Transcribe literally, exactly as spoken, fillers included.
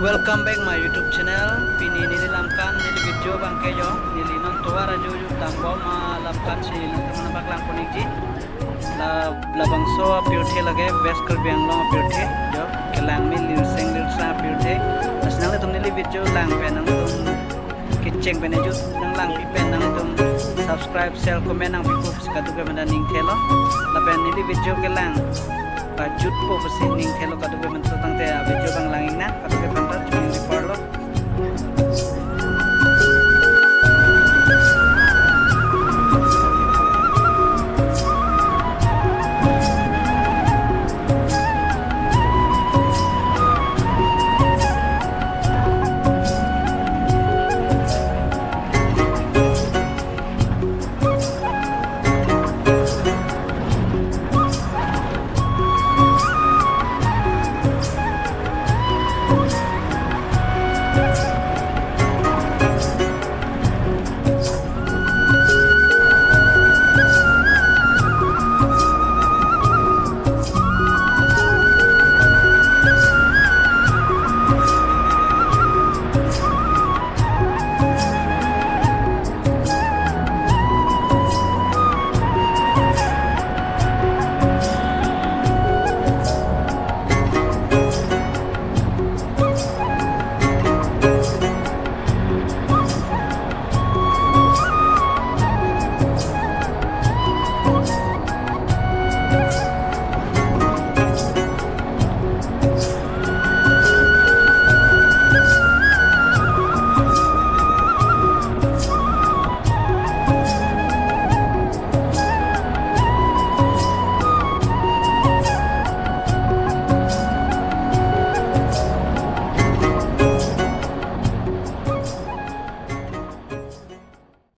Welcome back my YouTube channel. Pini neli Lamka neli video abang ke jo, neli non tovar ajo jutang bom, ah, Lamka si nangtum aphan nangpaklang pon ikji. La labangso apirthe lake West Karbi Anglong apirthe jo, kelang me lirseng lirsang apirthe. Lasi nanglitum neli video lang pen nangtum kecheng pen ajo nanglangpi pen nangtum subscribe, share, comment nangpipo pusi kadokave aphanta ning thelo. Lapen neli video kelang pajutpo pusi ning thelo kadokave aphanta, tangte a video abang lang iknang.